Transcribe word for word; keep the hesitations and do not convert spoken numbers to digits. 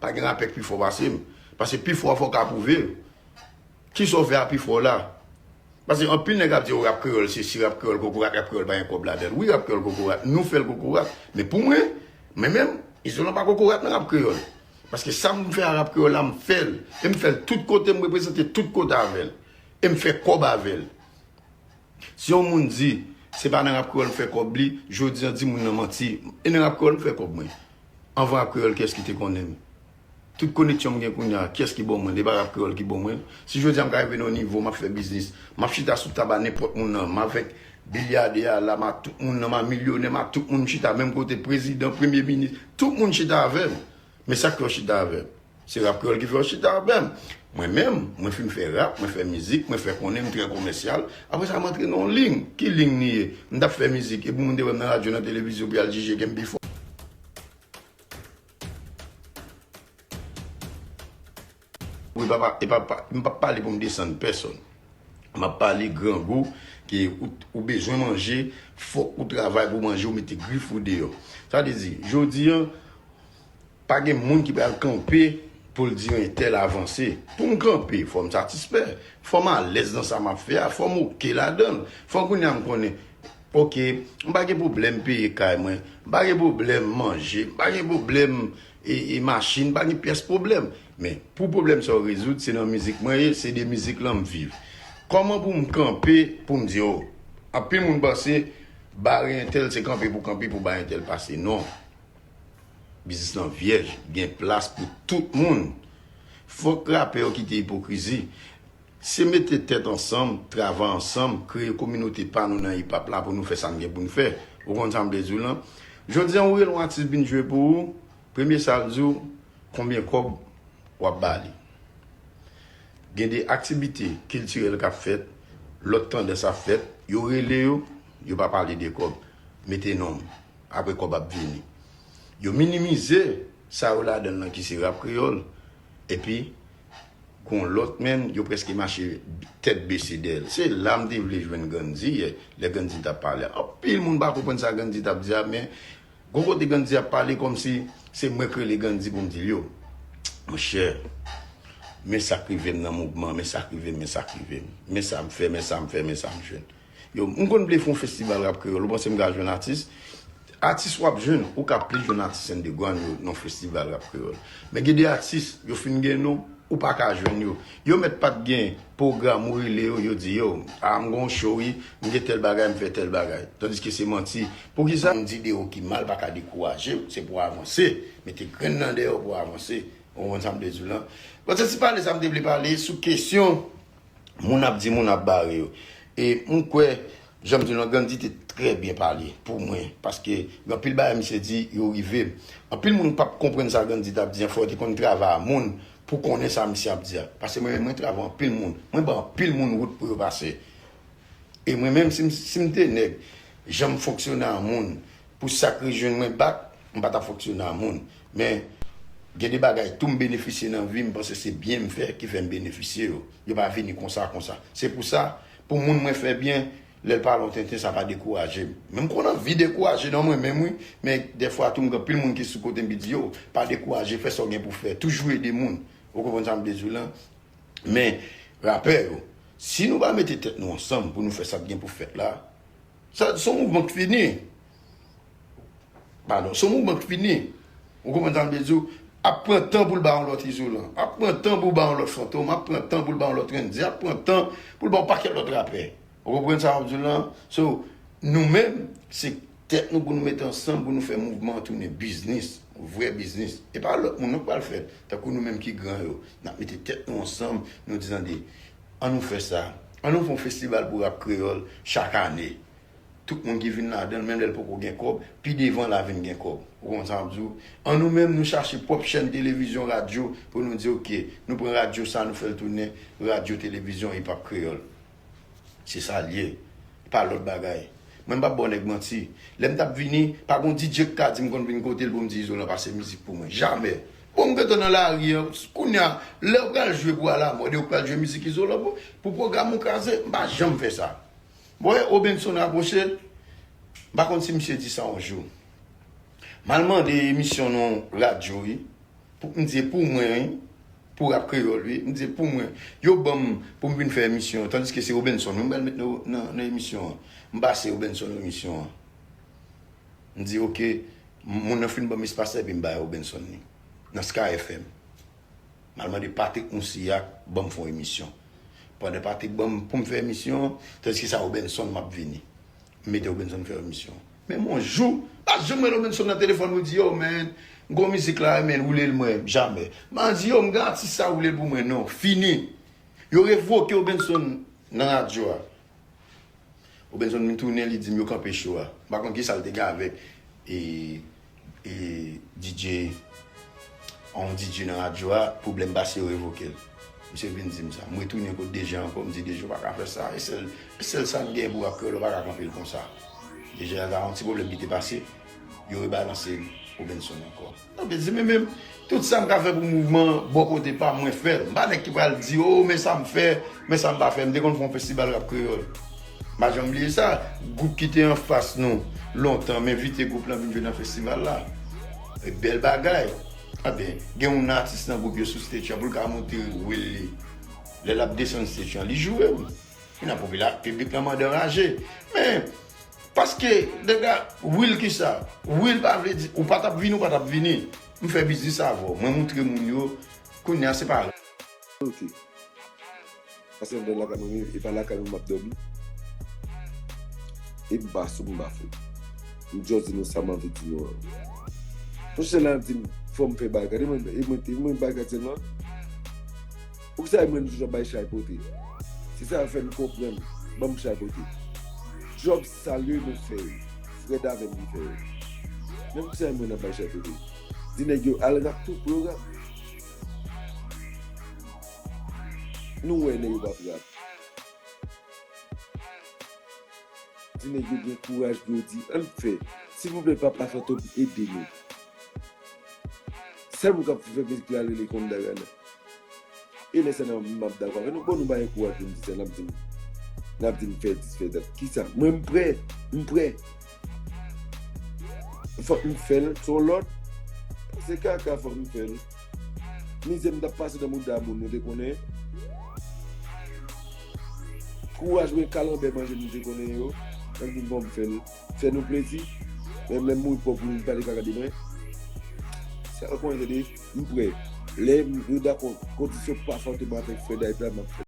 Pa gen rapè k pi fò pase m. Paske pi fò a fò w ka pwouve l. Kisa w fè a pi fò la? Paske anpil nèg ap di, "O, rap kreyòl, se si rap kreyòl kokorat, rap kreyòl pa gen kòb ladan l." Wi, rap kreyòl kokorat, nou fè l kokorat. Men pou mwen, mwen menm, Izolan pa kokorat nan rap kreyòl. Paske sa m fè a rap kreyòl la, m fè l. E m fè l tout kote, m reprezante tout kote avè l. E m fè kòb avè l. Si yon moun di, se pa nan rap kreyòl m fè kòb li, jodi a di moun nan manti. E nan rap kreyòl m fè kòb mwen. Anvan rap kreyòl, kiyès ki te konnen m? Tout koneksyon m gen kounye a, kiyès ki ban mwen? Li pa rap kreyòl ki ban mwen. Si jodi a m ka rive nan yon nivo, m ap fè biznis, m ap chita sou tab a nenpòt moun nan, m avèk bilyadè a la, m a tout moun nan, m a milyonè, m a tout moun, m chita menm kote, prezidan, premye minis, tout moun chita avè m. Men sa k fè yo chita avè m? Se rap kreyòl ki fè yo chita avè m. Mwen menm, mwen fin fè rap, mwen fè mizik, mwen fè konnen m trè komèsyal. Apre sa, m antre nan yon liy. Ki liy li ye? M t ap fè mizik, epi moun te wè m nan radyo, nan televizyon, pou y al jije ke m pi fò. Wi, papa, e papa, m p ap pale pou m desann pèsòn. M ap pale grangou, ke ou, ou bezwen manje, fòk ou travay pou manje, ou mete grif ou deyò. Sa vle di, jodi a, pa gen moun ki pral kanpe pou l di entèl avanse. Pou m kanpe, fò m satisfè. Fò m alèz nan sa m ap fè a. Fò m oke ladan l. Fò kounye a m konnen, oke, m pa gen pwoblèm peye kay mwen. M pa gen pwoblèm manje. M pa gen pwoblèm e, e machin. M pa gen pyès pwoblèm. Men, pou pwoblèm sa yo rezoud, se nan mizik mwen ye, se de mizik lan m viv. Kòman pou m kanpe, pou m di, o, anpil moun panse, bare entèl, se kanpe pou kanpe, pou bay entèl pase. Non. Biznis lan vyèj, gen plas pou tout moun. Fòk rapè yo kite ipokrizi. Se mete tèt ansanm, travay ansanm, kreye kominote pa nou nan hip hop la pou nou fè sa n gen pou n fè. Ou konn sa m vle di w lan? Jodi a, ou rele yon atis vin jwe pou ou, premye sa l di w, konbyen kòb w ap ba li? Gen de aktivite kiltirèl k ap fèt, lòt tandans ap fèt, yo rele yo, yo pa pale de kòb, mete non m, apre kòb ap vini. Yo minimize sa yo ladan l lan ki se rap kreyòl, epi gon lòt menm, yo prèske mache tèt bese dèyè l. Se la m te vle jwenn Gandhi yè, lè Gandhi t ap pale. Anpil moun pa konprann sa Gandhi t ap di a, men gon kote Gandhi ap pale kòmsi se mwen k rele Gandhi pou m di l yo. Monchè, men sa k rive m nan mouvman, men sa k rive m, men sa k rive m. Men sa m fè, men sa m fè, men sa m jwenn. Yo, m konn vle fè yon festival rap kreyòl, ou panse m ka jwenn atis? Atis w ap jwenn, ou ka plis jwenn atis underground yo nan festival rap kreyòl. Men gen de atis, yo fin gen non, ou pa ka jwenn yo. Yo mèt pa t gen pwogram ou rele yo, yo di, yo, a, m gen yon show, wi, m gen tèl bagay, m fè tèl bagay. Tandiske se manti. Poukisa? Moun di de ou ki mal pa ka dekouraje w, se pou w avanse. Mete grenn nan dèyè w pou w avanse. Ou konprann sa m vle di w lan? Bon, se ti pale sa m te vle pale sou kesyon moun ap di, moun ap bare yo. E m kwè, jan m di w lan, Gandhi te trè byen pale pou mwen, paske gen anpil bagay misye di, yo rive m. Anpil moun p ap konprann sa Gandhi t ap di an, fò yo te konn travay a moun pou konnen sa misye ap di a. Paske mwen menm, mwen travay anpil moun, mwen ban anpil moun wout pou yo pase. E mwen menm, si m, si m te nèg, jan m fonksyone a moun, pou sa k rejwenn mwen bak, m pa t ap fonksyone a moun. Men, gen de bagay tou m benefisye nan vi m, m panse se byen m fè ki fè m benefisye yo. Yo pa vini konsa, konsa. Se pou sa, pou moun mwen fè byen, lè l pale yon tenten, sa pa dekouraje m. Men m konn anvi dekouraje nan mwen menm, wi, men dèfwa tou m gen anpil moun ki sou kote m ki di, yo, pa dekouraje, fè sa w gen pou fè. Toujou ede moun. Ou konprann sa m vle di w lan? Men, rapè yo, si nou pa mete tèt nou ansanm pou nou fè sa k gen pou fèt la, sa, se yon mouvman k fini. Padon, se yon mouvman k fini. Ou konprann sa m vle di w? Ap pran tan pou l ba yon lòt Izolan. Ap pran tan pou l ba yon lòt Fantom. Ap pran tan pou l ba yon lòt Rendy. Ap pran tan pou l ba yon pakèt lòt rapè. Ou konprann sa m ap di w lan? So, nou menm, se tèt nou pou nou mete ansanm pou nou fè mouvman an tounen biznis, vrè biznis. E pa lòt moun non k pral fè l. Tankou nou menm ki gran yo, n ap mete tèt nou ansanm, nou di, tande, ann nou fè sa. Ann nou fè yon festival pou rap kreyòl chak ane. Tout moun ki vin ladan l, menm lè l poko gen kòb, pi devan l a vin gen kòb. Ou konprann sa m ap di w? An nou menm, nou chache pwòp chèn televizyon, radyo, pou nou di, oke, nou pran radyo sa, nou fè l tounen radyo televizyon hip hop kreyòl. Se sa l ye. Pa lòt bagay. Mwen, m p ap ba w nèg manti. Lè m t ap vini, pa gon D J k ka di m konn vin kote l pou m di Izolan pase mizik pou mwen. Jamè. Bon, m gentan nan lari an. Kounye a, lè w pral jwe pou alamòd, e w pral jwe mizik Izolan pou, pou pwogram ou kraze, m pa janm fè sa. Bon, e Obenson rapwoche, m pa konn si misye di sa yon jou. M al mande emisyon nan yon radyo, wi. Pou, m di, e pou mwen, wi. Pou Rap Kreyòl, wi. M di, e pou mwen. Yo ban m pou m vin fè emisyon an, tandiske se Robenson wi m pral met nan, nan, nan emisyon an. M pase Robenson nan emisyon an. M di, oke, moun nan fin ban m espas la, epi m bay Robenson li. Nan Sky F M. M al mande Patrick Moussilhac ban m fè yon emisyon. Pandan Patrick ban m pou m fè emisyon an, tandiske sa Robenson m ap vini. M mete Robenson fè emisyon. Men m yon jou, pa janm wè Robenson nan telefòn pou di, yo, man, m gon mizik la, man, woule l mwen, jamè. M pa di, yo, m gen atis sa, woule l pou mwen, non, fini. Yo revoke Robenson nan radyo a. Robenson vin tounen, li di m yo kanpe cho a. M pa konn kisa l te gen avèk e, e D J, yon D J nan radyo a, pwoblèm pase yo revoke l. Misye vin di m sa. M retounen kot D J ankò, m di D J ou pa ka fè sa. E sèl, e sèl sa m gen pou Rap Kreyòl, ou pa ka kanpe l konsa. D J a gen yon ti pwoblèm ki te pase, yo rebalanse Robenson ankò. Sa vle di, men menm, tout sa m ka fè pou mouvman an, bò kote pa m, mwen fè l. M pa nèg ki pral di, o, men sa m fè, men sa m pa fè. M te konn fè yon festival Rap Kreyòl. M pa janm bliye sa. Gwoup ki te anfas nou lontan, m envite gwoup lan vin jwe nan festival la. E bèl bagay. Ebyen, gen yon atis nan gwoup yo sou stage an pou l ka montre will li. Lè l ap desann stage an, li joure wi. Li nan popila-, piblik lan mande anraje. Men, paske, dega, will kisa? Will pa vle di, ou pa t ap vini, ou pa t ap vini. M fè biznis avè w. Mwen moutre moun yo, kounye a se pa. Ok. Paske anndan lakay mwen, e pa lakay mwen m ap dòmi. E m pa sou, m pa fou. M just di nou sa m anvi di nou an. Monchè la di m, fò m fè bagay. E mwen, e mwen, e mwen bagay sèlman. Poukisa mwen toujou ap bay chay pote? Se sa fè m konprann. Ban m chay pote. Djòb sal yo nou fè yo. Frèd avè m ki fè yo. Men poukisa mwen ap bay chay pote? Di nèg yo al rap tou pou yo rap. Nou wè nèg yo p ap rap. Di nèg yo gen kouraj pou yo di, ann fè. Silvouplè, Papa Fantom, ede nou. Sèl moun k ap fè mizik la rele Konn Dagana. E lè sa n ap, m ap dakò avè nou. Bon, nou pa gen kouraj pou n di sa, n ap di m, n ap di m fè dis, fè dat. Kisa? Mwen, m prè. M prè. Fòk m fè l, se yon lòd. Se kaka, fòk m fè l. Mizè m t ap pase nan mouda moun, nou te konnen. Kouraj mwen, kalanbè manje m, nou te konnen yo. N ap di m fòk m fè l. Fè nou plezi. Menm lè m mouri pòv pou nou, m pa te ka gade mwen. Sa w konnen, tande, m prè. Lè m, yo dakò, kondisyon pa fòte m avèk frè Dayit la, m ap fè.